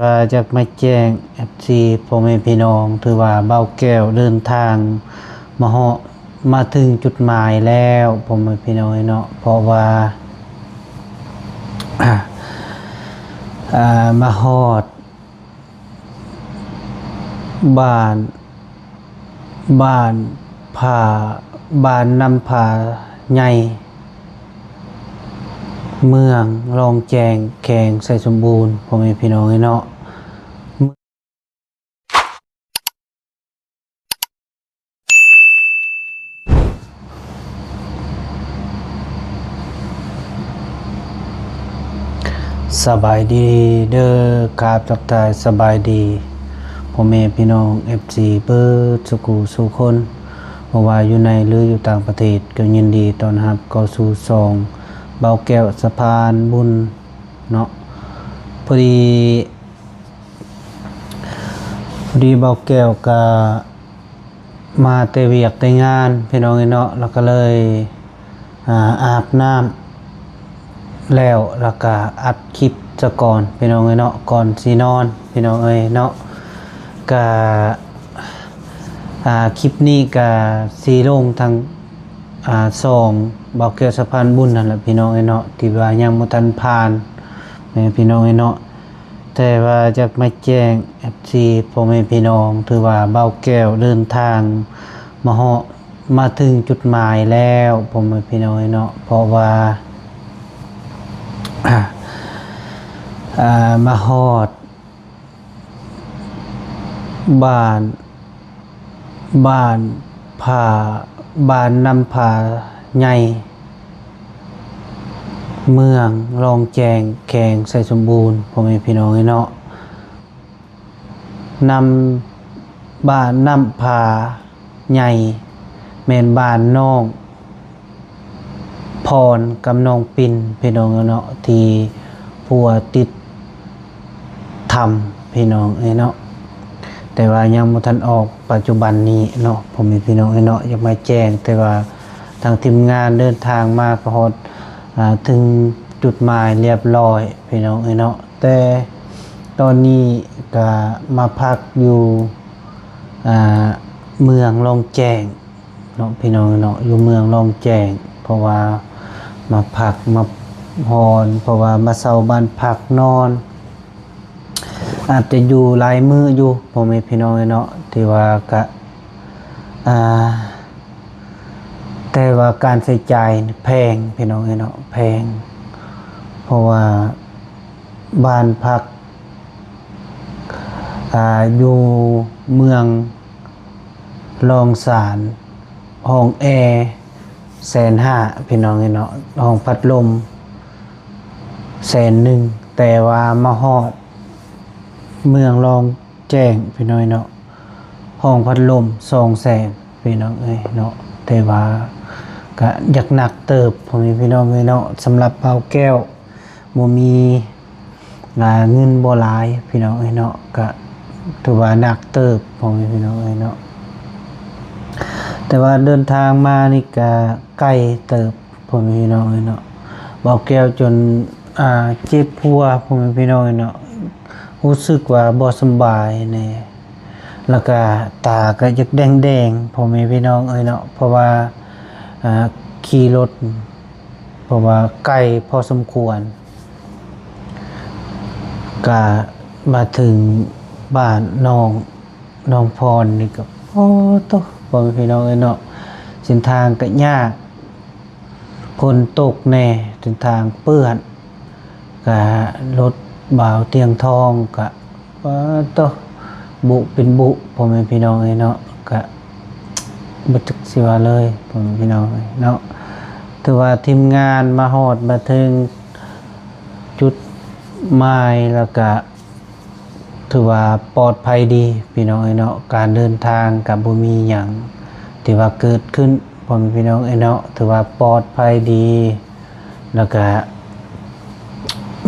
ວ່າຢາກມາແຈ້ງ ເອັຟຊີ ພໍ່ແມ່ພີ່ນ້ອງ ຖືວ່າບ່າວແກ້ວເດີນທາງມາເຫາະ ມາເຖິງຈຸດໝາຍແລ້ວ ພໍ່ແມ່ພີ່ນ້ອງເນາະ. ເພາະວ່າ ອ່າ ມາຮອດ ບ້ານ ບ້ານຜາ ບ້ານນ້ຳຜາໃຫຍ່ ເມືອງລ່ອງແຈ້ງ ແຂວງໄຊສົມບູນ ພໍ່ແມ່ພີ່ນ້ອງເອີຍເນາະ. ສະບາຍດີເດີ ຄາບທັກທາຍສະບາຍດີພໍ່ແມ່ພີ່ນ້ອງ ເອັຟຊີ ເບິດສູ່ຄູ່ສູ່ຄົນ ບໍ່ວ່າຢູ່ໃນ ຫຼື ຢູ່ຕ່າງປະເທດ ກໍຍິນດີຕ້ອນຮັບເຂົ້າສູ່ຊ່ອງບ່າວແກ້ວສະພານບຸນເນາະ. ພໍດີ ພໍດີບ່າວແກ້ວກະມາແຕ່ວຽກແຕ່ງານ ພີ່ນ້ອງເອີຍເນາະ, ແລ້ວກະເລີຍ ອາ ອາບນ້ຳແລ້ວ ແລ້ວກະອັດຄລິບສາກ່ອນ ພີ່ນ້ອງເອີຍເນາະ, ກ່ອນຊິນອນ ພີ່ນ້ອງເອີຍເນາະ. ກະ ອາ ຄລິບນີ້ກະຊິລົງທາງ ອາ ຊ່ອງບ່າວແກ້ວສະພານບຸນຫັ້ນລະ ພີ່ນ້ອງເອີຍເນາະ, ທີ່ວ່າຍັງບໍ່ທັນຜ່ານ ແມ່ນ ພີ່ນ້ອງເອີຍເນາະ. ແຕ່ວ່າຢາກມາແຈ້ງ ເອັຟຊີ ພໍ່ແມ່ພີ່ນ້ອງ ຖືວ່າບ່າວແກ້ວເດີນທາງມາເຫາະ ມາເຖິງຈຸດໝາຍແລ້ວ ພໍ່ແມ່ພີ່ນ້ອງເນາະ. ເພາະວ່າ ອາ ມາຮອດ ບ້ານ ບ້ານຜາ ບ້ານນ້ຳຜາໃຫຍ່ ເມືອງລ່ອງແຈ້ງ ແຂວງໄຊສົມບູນ ພໍ່ແມ່ພີ່ນ້ອງເອີຍເນາະ. ນ້ຳ ບ້ານນ້ຳຜາໃຫຍ່ ແມ່ນບ້ານນ້ອງ ພອນກັບນ້ອງປິນ ພີ່ນ້ອງເອີຍເນາະ, ທີ່ພົວຕິດຖ້ຳ ພີ່ນ້ອງເອີຍເນາະ, ແຕ່ວ່າຍັງບໍ່ທັນອອກປັດຈຸບັນນີ້ເນາະ ພໍ່ແມ່ພີ່ນ້ອງເອີຍເນາະ. ຢາກມາແຈ້ງ ແຕ່ວ່າທາງທີມງານເດີນທາງມາກໍຮອດ ອາ ເຖິງຈຸດໝາຍລຽບລ້ອຍ ພີ່ນ້ອງເອີຍເນາະ, ແຕ່ຕອນນີ້ກະມາພັກຢູ່ ອາ ເມືອງລ່ອງແຈ້ງ ເນາະ ພີ່ນ້ອງເນາະ, ຢູ່ເມືອງລ່ອງແຈ້ງ ເພາະວ່າມາພັກມາຮອນ ເພາະວ່າມາເຊົ່າບ້ານພັກນອນ ອາດຈະຢູ່ຫຼາຍມື້ຢູ່ ພໍ່ແມ່ພີ່ນ້ອງເນາະ, ທີ່ວ່າກະ ອາ ແຕ່ວ່າການໃຊ້ຈ່າຍແພງ ພີ່ນ້ອງເນາະ, ແພງ ເພາະວ່າ ບ້ານພັກ ອາ ຢູ່ເມືອງລ່ອງຊານ ຫ້ອງແອແສນຫ້າ ພີ່ນ້ອງເອີຍເນາະ, ຫ້ອງພັດລົມແສນໜຶ່ງ, ແຕ່ວ່າມາຮອດເມືອງລ່ອງແຈ້ງ ພີ່ນ້ອງເນາະ, ຫ້ອງພັດລົມສອງແສນ ພີ່ນ້ອງເອີຍເນາະ. ແຕ່ວ່າກະຢາກໜັກເຕີບ ພໍ່ແມ່ພີ່ນ້ອງເອີຍເນາະ, ສຳລັບບ່າວແກ້ວ ບໍ່ມີ ອາ ເງິນບໍ່ຫຼາຍ ພີ່ນ້ອງເອີຍເນາະ, ກະຖືວ່າໜັກເຕີບ ພໍ່ແມ່ພີ່ນ້ອງເອີຍເນາະ. ແຕ່ວ່າເດີນທາງມານີ້ກະໄກເຕີບ ພໍ່ແມ່ພີ່ນ້ອງເອີຍເນາະ, ບ່າວແກ້ວຈົນ ອາ ເຈັບຫົວ ພໍ່ແມ່ພີ່ນ້ອງເອີຍເນາະ, ຮູ້ສຶກວ່າບໍ່ສຳບາຍແດ່ ແລ້ວກະຕາກະຢາກແດງໆ ພໍ່ແມ່ພີ່ນ້ອງເອີຍເນາະ, ເພາະວ່າ ອາ ຂີ່ລົດ ເພາະວ່າໄກພໍສົມຄວນ, ກະມາເຖິງບ້ານນ້ອງ ນ້ອງພອນນີ້ກໍ ໂອ້ໂຕ ພໍ່ແມ່ພີ່ນ້ອງເອີຍເນາະ, ເສັ້ນທາງກໍຍາກ ຝົນຕົກແດ່ ເສັ້ນທາງເປື້ອນ, ກະລົດບ່າວຕຽງທອງກະ ປາດໂຕ ບຸເປັນບຸ ພໍ່ແມ່ພີ່ນ້ອງເອີຍເນາະ, ກະບໍ່ຈັກຊິວ່າເລີຍ ພໍ່ແມ່ພີ່ນ້ອງເອີຍເນາະ. ຖືວ່າທີມງານມາຮອດມາເຖິງຈຸດໝາຍ ແລ້ວກະຖືວ່າປອດໄພດີ ພີ່ນ້ອງເອີຍເນາະ, ການເດີນທາງກະບໍ່ມີຫຍັງທີ່ວ່າເກີດຂຶ້ນ ພໍ່ແມ່ພີ່ນ້ອງເອີຍເນາະ, ຖືວ່າປອດໄພດີ ແລ້ວກະ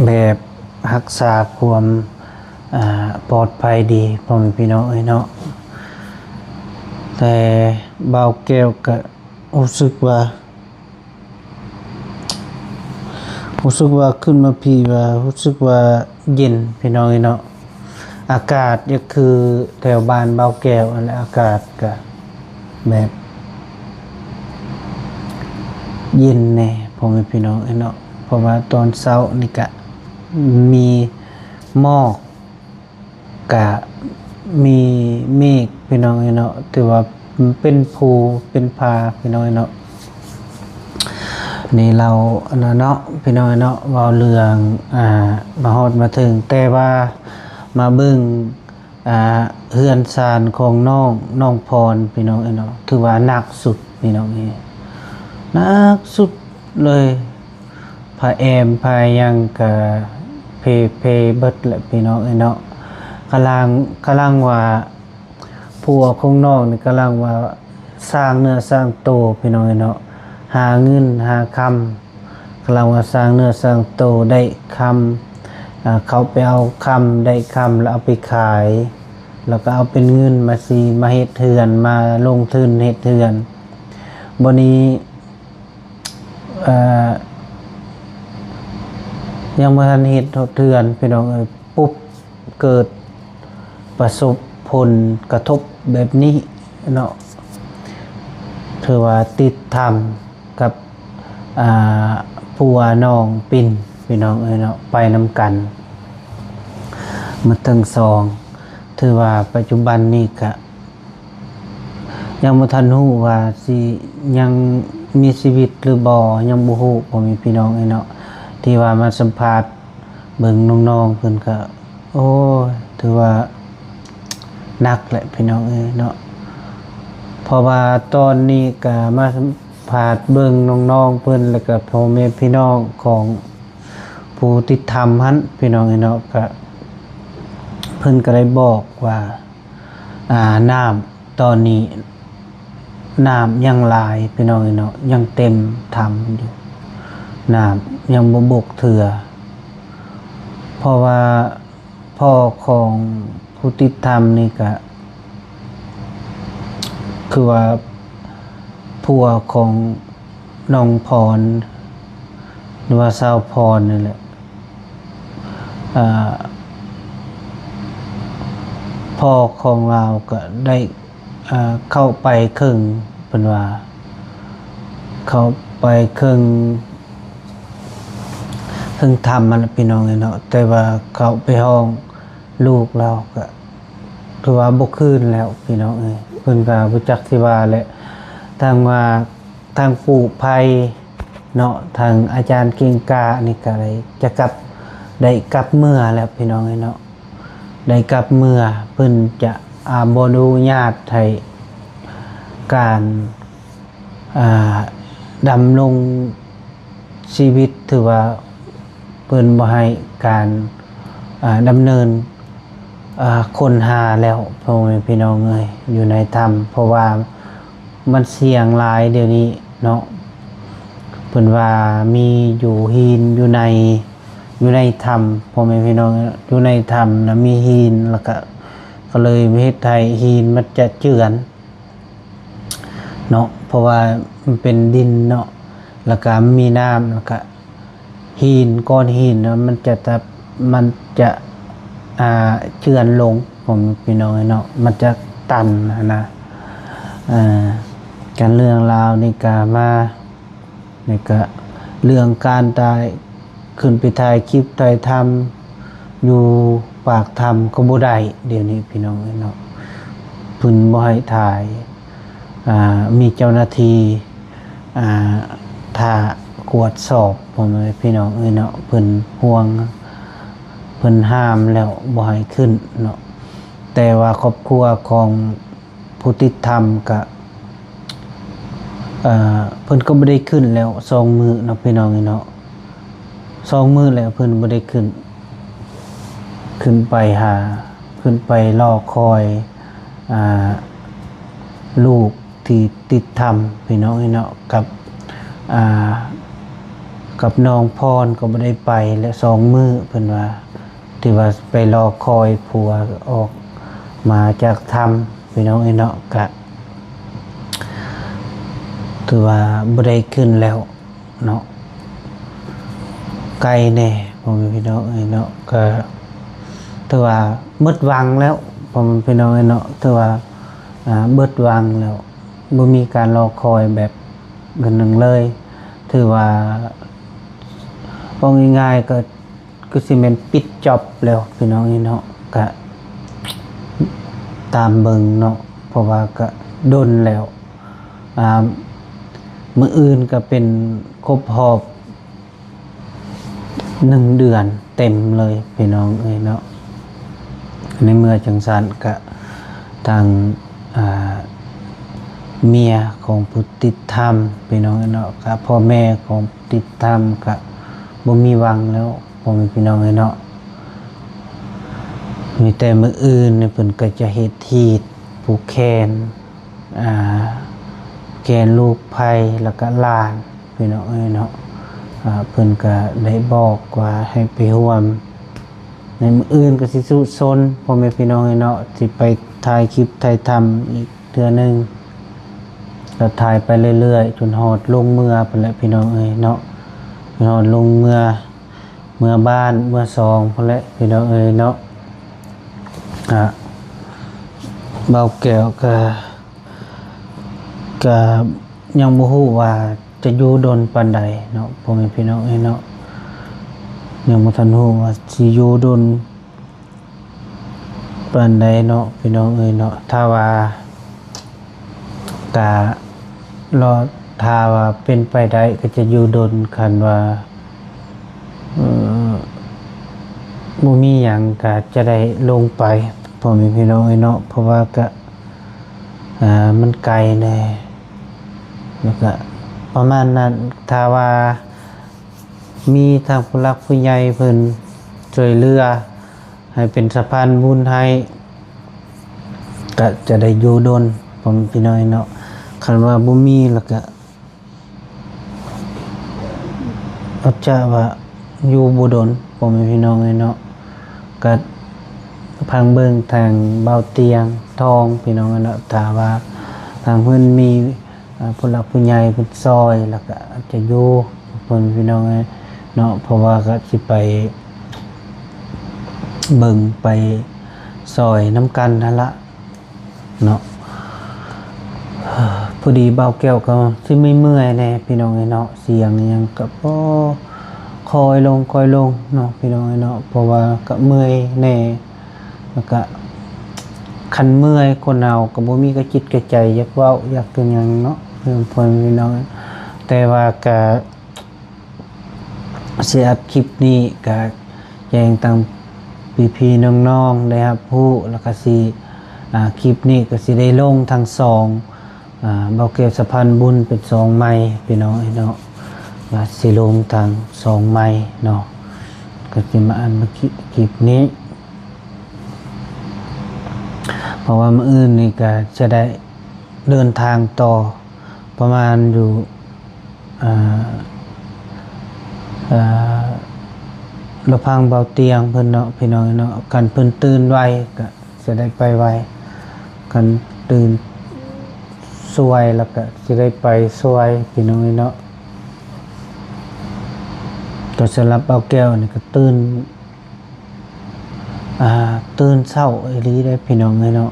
ແບບຮັກສາຄວາມ ອາ ປອດໄພດີ ພໍ່ແມ່ພີ່ນ້ອງເອີຍເນາະ. ແຕ່ບ່າວແກ້ວກະຮູ້ສຶກວ່າ ຮູ້ສຶກວ່າຂຶ້ນມາພີ້ວ່າ ຮູ້ສຶກວ່າເຢັນ ພີ່ນ້ອງເອີຍເນາະ, ອາກາດກໍຄືແຖວບ້ານບ່າວແກ້ວຫັ້ນແຫຼະ ອາກາດກະແບບເຢັນແດ່ ພໍ່ແມ່ພີ່ນ້ອງເອີຍເນາະ ເພາະວ່າຕອນເຊົ້ານີ້ກະມີໝອກ ກະມີເມກພີ່ນ້ອງເອີຍເນາະ ຖືວ່າເປັນພູເປັນຜາພີ່ນ້ອງເອີຍເນາະ. ນີ້ເລົ່າອັນນັ້ນເນາະພີ່ນ້ອງເອີຍເນາະ ເວົ້າເລື່ອງ ອ່າ ມາຮອດມາເຖິງ ແຕ່ວ່າມາເບິ່ງ ອ່າ ເຮືອນຊານຂອງນ້ອງ ນ້ອງພອນພີ່ນ້ອງເອີຍເນາະ ຖືວ່າໜັກສຸດພີ່ນ້ອງເອີຍ ໜັກສຸດເລີຍ. ຜ້າແອມຜ້າຫຍັງກະເພເພເບິດແຫຼະພີ່ນ້ອງເອີຍເນາະ. ກຳລັງ ກຳລັງວ່າ ຜົວຂອງນ້ອງນີ້ກຳລັງວ່າສ້າງເນື້ອສ້າງໂຕພີ່ນ້ອງເອີຍເນາະ ຫາເງິນຫາຄຳ ກຳລັງວ່າສ້າງເນື້ອສ້າງໂຕໄດ້ຄຳ ອ່າ ເຂົາໄປເອົາຄຳ ໄດ້ຄຳແລ້ວເອົາໄປຂາຍ ແລ້ວກໍເອົາເປັນເງິນມາຊິມາເຮັດເຮືອນ ມາລົງທຶນເຮັດເຮືອນ. ບັດນີ້ ເອີ ຍັງບໍ່ທັນເຮັດຮອດເຮືອນພີ່ນ້ອງເອີຍ ປຸບ ເກີດປະສົບຜົນກະທົບແບບນີ້ເນາະ ຖືວ່າຕິດທຳກັບ ອ່າ ຜົວນ້ອງປິນພີ່ນ້ອງເອີຍເນາະ ໄປນຳກັນໝົດທັງສອງ. ຖືວ່າປັດຈຸບັນນີ້ກະ ຍັງບໍ່ທັນຮູ້ວ່າຊິຍັງມີຊີວິດຫຼືບໍ່ ຍັງບໍ່ຮູ້ ພໍ່ແມ່ພີ່ນ້ອງເອີຍເນາະ ທີ່ວ່າມາສຳພາດເບິ່ງນ້ອງໆ ເພິ່ນກະ ໂອ້ຍ ຖືວ່າໜັກແຫຼະພີ່ນ້ອງເອີຍເນາະ. ເພາະວ່າຕອນນີ້ກະມາສຳພາດເບິ່ງນ້ອງໆ ເພິ່ນ ແລ້ວກະພໍ່ແມ່ພີ່ນ້ອງຂອງຜູ້ຕິດທຳຫັ້ນ ພີ່ນ້ອງເອີຍເນາະ ກະເພິ່ນກະໄດ້ບອກວ່າ ອ່າ ນ້ຳຕອນນີ້ ນ້ຳຍັງຫຼາຍພີ່ນ້ອງເອີຍເນາະ ຍັງເຕັມຖ້ຳຢູ່ ນ້ຳຍັງບໍ່ບົກເທື່ອ. ເພາະວ່າພໍ່ຂອງຜູ້ຕິດຖ້ຳນີ້ກະ ຄືວ່າຜົວຂອງ ນ້ອງພອນ ຫຼືວ່າສາວພອນນີ້ແຫຼະ ເອີ ພໍ່ຂອງລາວກໍໄດ້ ເອີ ເຂົ້າໄປເຄິ່ງ ເພິ່ນວ່າ ເຂົ້າໄປເຄິ່ງ ເຄິ່ງຖ້ຳຫັ້ນແຫຼະ ພີ່ນ້ອງເອີຍເນາະ ແຕ່ວ່າເຂົ້າໄປຫ້ອງລູກລາວກໍ ຖືວ່າບໍ່ຄືນແລ້ວພີ່ນ້ອງເອີຍ ເພິ່ນກໍບໍ່ຈັກຊິວ່າແຫຼະ. ທາງວ່າ ທາງກູ້ໄພເນາະ ທາງອາຈານເກັ່ງກ້ານີ້ກໍໄດ້ຈະກັບ ໄດ້ກັບເມືອແລ້ວພີ່ນ້ອງເອີຍເນາະ ໄດ້ກັບເມືອ ເພິ່ນຈະ ອ່າ ບໍ່ອະນຸຍາດໃຫ້ການ ອ່າ ດຳລົງຊີວິດ ຖືວ່າເພິ່ນບໍ່ໃຫ້ການ ອ່າ ດຳເນີນ ອ່າ ຄົ້ນຫາແລ້ວ ພໍ່ແມ່ພີ່ນ້ອງເອີຍ ຢູ່ໃນຖ້ຳ ເພາະວ່າມັນສ່ຽງຫຼາຍດຽວນີ້ເນາະ ເພິ່ນວ່າມີຢູ່ຫີນຢູ່ໃນ ຢູ່ໃນຖ້ຳ ພໍ່ແມ່ພີ່ນ້ອງເອີຍ ຢູ່ໃນຖ້ຳນະມີຫີນ ແລ້ວກະ ກໍເລີຍເຮັດໃຫ້ຫີນມັນຈະເຈື່ອນ ເນາະ ເພາະວ່າມັນເປັນດິນເນາະ ແລ້ວກະມີນ້ຳ ແລ້ວກະຫີນ ກ້ອນຫີນນະ ມັນຈະ ມັນຈະ ອ່າ ເຈື່ອນລົງ ພໍ່ແມ່ພີ່ນ້ອງເອີຍເນາະ ມັນຈະຕັນຫັ້ນນະ. ເອີ ການເລື່ອງລາວນີ້ກະມາ ແລ້ວກະເລື່ອງການຖ່າຍ ຂຶ້ນໄປຖ່າຍຄລິບຖ່າຍທຳຢູ່ປາກຖ້ຳກໍບໍ່ໄດ້ ດຽວນີ້ພີ່ນ້ອງເອີຍເນາະ ເພິ່ນບໍ່ໃຫ້ຖ່າຍ ອ່າ ມີເຈົ້າໜ້າທີ່ ອ່າ ຖ້າກວດສອບ ພໍ່ແມ່ພີ່ນ້ອງເອີຍເນາະ ເພິ່ນຫ່ວງ ເພິ່ນຫ້າມແລ້ວບໍ່ໃຫ້ຂຶ້ນເນາະ ແຕ່ວ່າຄອບຄົວຂອງ ຜູ້ຕິດຖ້ຳກະ ເອີ ເພິ່ນກໍບໍ່ໄດ້ຂຶ້ນແລ້ວສອງມື້ເນາະ ພີ່ນ້ອງເອີຍເນາະ ສອງມື້ແລ້ວເພິ່ນບໍ່ໄດ້ຂຶ້ນ ຂຶ້ນໄປຫາ ຂຶ້ນໄປລໍຄອຍ ອ່າ ລູກທີ່ຕິດຖ້ຳ ພີ່ນ້ອງເອີຍເນາະ ກັບ ອ່າ ກັບນ້ອງພອນກໍບໍ່ໄດ້ໄປແລ້ວສອງມື້ ເພິ່ນວ່າ ທີ່ວ່າໄປລໍຄອຍຜົວອອກມາຈາກຖ້ຳ ພີ່ນ້ອງເອີຍເນາະ ກະຖືວ່າບໍ່ໄດ້ຂຶ້ນແລ້ວເນາະ ໄກແດ່ ພໍ່ແມ່ພີ່ນ້ອງເອີຍເນາະ ກະ ແ ຖືວ່າໝົດຫວັງແລ້ວ ພໍ່ແມ່ພີ່ນ້ອງເອີຍເນາະ ຖືວ່າ ອ່າ ເບິດຫວັງແລ້ວ ບໍ່ມີການລໍຄອຍແບບ ອັນໜຶ່ງເລີຍ ຖືວ່າ ເວົ້າງ່າຍໆ ກໍຄືຊິແມ່ນປິດຈອບແລ້ວ ພີ່ນ້ອງເອີຍເນາະ ກະຕາມເບິ່ງເນາະ ເພາະວ່າກະດົນແລ້ວ ອ່າ ມື້ອື່ນກະເປັນຄົບຮອບ ໜຶ່ງເດືອນເຕັມເລີຍພີ່ນ້ອງເອີຍເນາະ. ໃນເມື່ອຈັ່ງຊັ້ນກະທາງ ອ່າ ເມຍຂອງຜູ້ຕິດທຳພີ່ນ້ອງເອີຍເນາະ ກະພໍ່ແມ່ຂອງຜູ້ຕິດທຳກະບໍ່ມີຫວັງແລ້ວ ພໍ່ແມ່ພີ່ນ້ອງເອີຍເນາະ. ມີແຕ່ມື້ອື່ນນີ້ເພິ່ນກະຈະເຮັດຮີດຜູກແຂນ ອ່າ ແກນລູກໃພ້ ແລ້ວກະຫຼານ ພີ່ນ້ອງເອີຍເນາະ. ອ່າ ເພິ່ນກະໄດ້ບອກວ່າໃຫ້ໄປຮ່ວມ ໃນມື້ອື່ນກະຊິສູ້ຊົນ ພໍ່ແມ່ພີ່ນ້ອງເອີຍເນາະ ຊິໄປຖ່າຍຄລິບຖ່າຍທຳອີກເທື່ອໜຶ່ງ ກະຖ່າຍໄປເລື້ອຍໆ ຈົນຮອດລົງເມືອພຸ້ນແຫຼະ ພີ່ນ້ອງເອີຍເນາະ ຈົນຮອດລົງເມືອ ເມືອບ້ານເມືອຊ່ອງພຸ້ນແຫຼະ ພີ່ນ້ອງເອີຍເນາະ. ກະ ບ່າວແກ້ວກະ ກະຍັງບໍ່ຮູ້ວ່າຈະຢູ່ດົນປານໃດເນາະ ພໍ່ແມ່ພີ່ນ້ອງເອີຍເນາະ ຍັງບໍ່ທັນຮູ້ວ່າຊິຢູ່ດົນປານໃດເນາະ ພີ່ນ້ອງເອີຍເນາະ. ຖ້າວ່າ ກະລໍຖ້າວ່າເປັນໄປໄດ້ກະຈະຢູ່ດົນ ຄັນວ່າ ເອີ ບໍ່ມີຫຍັງກະຈະໄດ້ລົງໄປ ພໍ່ແມ່ພີ່ນ້ອງເອີຍເນາະ ເພາະວ່າກະ ອ່າ ມັນໄກແດ່ ແລ້ວກະປະມານນັ້ນ. ຖ້າວ່າມີທາງຜູ້ຫຼັກຜູ້ໃຫຍ່ເພິ່ນຊ່ວຍເຫຼືອ ໃຫ້ເປັນສະພານບຸນໃຫ້ ກະຈະໄດ້ຢູ່ດົນ ພໍ່ແມ່ພີ່ນ້ອງເນາະ. ຄັນວ່າບໍ່ມີແລ້ວກະ ອາດຈະວ່າຢູ່ບໍ່ດົນ ພໍ່ແມ່ພີ່ນ້ອງເນາະ. ກະຟັງເບິ່ງທາງບ່າວຕຽງທອງ ພີ່ນ້ອງເນາະ ຖ້າວ່າທາງເພິ່ນມີ ອ່າ ຜູ້ຫຼັກຜູ້ໃຫຍ່ເພິ່ນຊ່ອຍ ແລ້ວກະອາດຈະຢູ່ ເພິ່ນພີ່ນ້ອງເອີຍເນາະ ເພາະວ່າກະຊິໄປເບິ່ງໄປຊ່ອຍນຳກັນຫັ້ນລະເນາະ. ພໍດີບ່າວແກ້ວກໍຊິເມື່ອຍໆແດ່ພີ່ນ້ອງເອີຍເນາະ ສຽງອີ່ຫຍັງກໍບໍ່ ຄ່ອຍລົງ ຄ່ອຍລົງເນາະ ພີ່ນ້ອງເອີຍເນາະ ເພາະວ່າກໍເມື່ອຍແດ່ ແລ້ວກະຄັນເມື່ອຍຄົນເຮົາກໍບໍ່ມີກະຈິດກະໃຈຢາກເວົ້າຢາກຫຍັງເນາະ ເພື່ອນພີ່ນ້ອງ. ແຕ່ວ່າກະຊິອັດຄລິບນີ້ກະແຈ້ງຕັ້ງພີ່ໆນ້ອງໆໄດ້ຮັບຮູ້ ແລ້ວກະຊິ ອ່າ ຄລິບນີ້ກະຊິໄດ້ລົງທັງສອງ ອ່າ ບ່າວແກ້ວສະພານບຸນເປັນຊ່ອງໃໝ່ ພີ່ນ້ອງເອີຍເນາະ ວ່າຊິລົງທັງສອງໃໝ່ເນາະ ກໍຊິມາອັດຄລິບນີ້ ເພາະວ່າມື້ອື່ນນີ້ກໍຈະໄດ້ເດີນທາງຕໍ່ ປະມານຢູ່ ອ່າ ອ່າ ລະພັງເບົາຕຽງເພິ່ນເນາະ ພີ່ນ້ອງເນາະ ຄັນເພິ່ນຕື່ນໄວກໍ ຈະໄດ້ໄປໄວ ຄັນຕື່ນສວຍແລ້ວກະຊິໄດ້ໄປສວຍ ພີ່ນ້ອງເອີຍເນາະ. ກໍສຳລັບບ່າວແກ້ວນີ້ກໍຕື່ນ ອ່າ ຕື່ນເຊົ້າອີ່ຫຼີເດ້ ພີ່ນ້ອງເອີຍເນາະ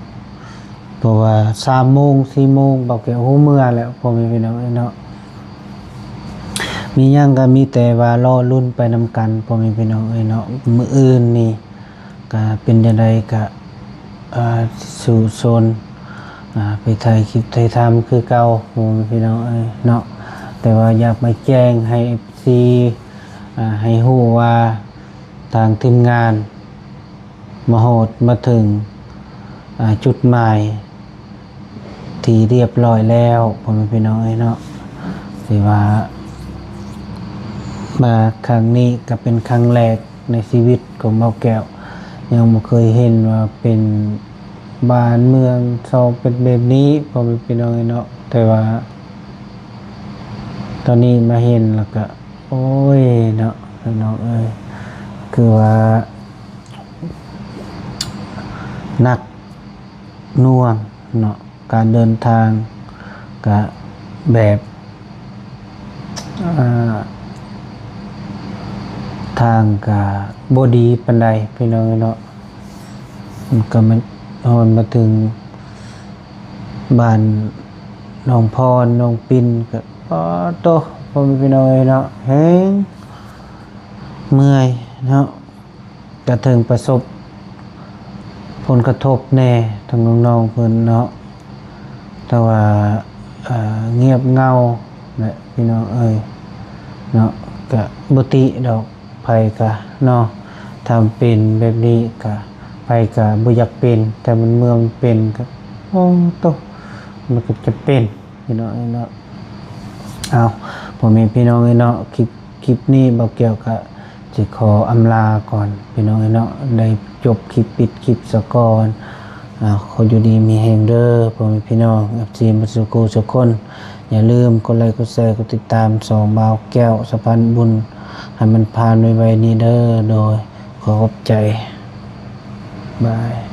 ເພາະວ່າສາມໂມງ ສີ່ໂມງ ບ່າວແກ້ວຮູ້ເມື່ອແລ້ວ ພໍ່ແມ່ພີ່ນ້ອງເອີຍເນາະ. ມີຫຍັງກໍມີແຕ່ວ່າລໍລຸ້ນໄປນຳກັນ ພໍ່ແມ່ພີ່ນ້ອງເອີຍເນາະ. ມື້ອື່ນນີ້ ກະເປັນຈັ່ງໃດກະ ອ່າ ສູ້ຊົນ ອ່າ ໄປຖ່າຍຄລິບຖ່າຍທຳຄືເກົ່າ ໂອ້ ພີ່ນ້ອງເອີຍເນາະ. ແຕ່ວ່າຢາກມາແຈ້ງໃຫ້ເອັບຊີ ອ່າ ໃຫ້ຮູ້ວ່າທາງທີມງານມາຮອດມາເຖິງ ອ່າ ຈຸດໝາຍ ທີ່ຮຽບຮ້ອຍແລ້ວ ພໍ່ແມ່ພີ່ນ້ອງເອີຍເນາະ. ຖືວ່າມາຄັ້ງນີ້ກໍເປັນຄັ້ງແລກໃນຊີວິດຂອງບ່າວແກ້ວ ຍັງບໍ່ເຄີຍເຫັນວ່າເປັນບ້ານເມືອງຊ່ອງເປັນແບບນີ້ ພໍ່ແມ່ພີ່ນ້ອງເອີຍເນາະ. ແຕ່ວ່າຕອນນີ້ມາເຫັນແລ້ວກໍ ໂອ້ຍເນາະ ພີ່ນ້ອງເອີຍ ຄືວ່າໜັກໜ່ວງເນາະ. ການເດີນທາງກະແບບ ເອີ ທາງກະບໍ່ດີປານໃດ ພີ່ນ້ອງເນາະ. ກໍມາຮອດມາເຖິງບ້ານໜອງພອນ ໜອງປິນ ກໍ ປາໂຕ ພໍ່ແມ່ພີ່ນ້ອງເອີຍເນາະ ແຮງເມື່ອຍເນາະ ກະເຖິງປະສົບຜົນກະທົບແດ່ທາງນ້ອງໆເພິ່ນເນາະ ແຕ່ວ່າ ເອີ ງຽບເຫງົາແຫຼະພີ່ນ້ອງເອີຍເນາະ ກະບໍ່ຕິດອກ ໃຜກະເນາະ ຖ້າເປັນແບບນີ້ກະ ໃຜກະບໍ່ຢາກເປັນ ແຕ່ມັນເມື່ອມັນເປັນກະ ໂອ້ໂຕ ມັນກໍຈະເປັນພີ່ນ້ອງເອີຍເນາະ. ເອົາ ພໍ່ແມ່ພີ່ນ້ອງເອີຍເນາະ ຄລິບ ຄລິບນີ້ບ່າວແກ້ວກະຊິຂໍອຳລາກ່ອນພີ່ນ້ອງເອີຍເນາະ ໄດ້ຈົບຄລິບ ປິດຄລິບສາກ່ອນ. ເອົາ ຂໍຢູ່ດີມີແຮງເດີພໍ່ແມ່ພີ່ນ້ອງ ເອັຟຊີ ໝົດສູ່ຜູ້ສູ່ຄົນ ຢ່າລືມກົດໄລ ກົດແຊ ກົດຕິດຕາມຊ່ອງບ່າວແກ້ວສະພານບຸນ ໃຫ້ມັນຜ່ານໄວໆນີ້ເດີ. ໂດຍ ຂໍຂອບໃຈ ບາຍ.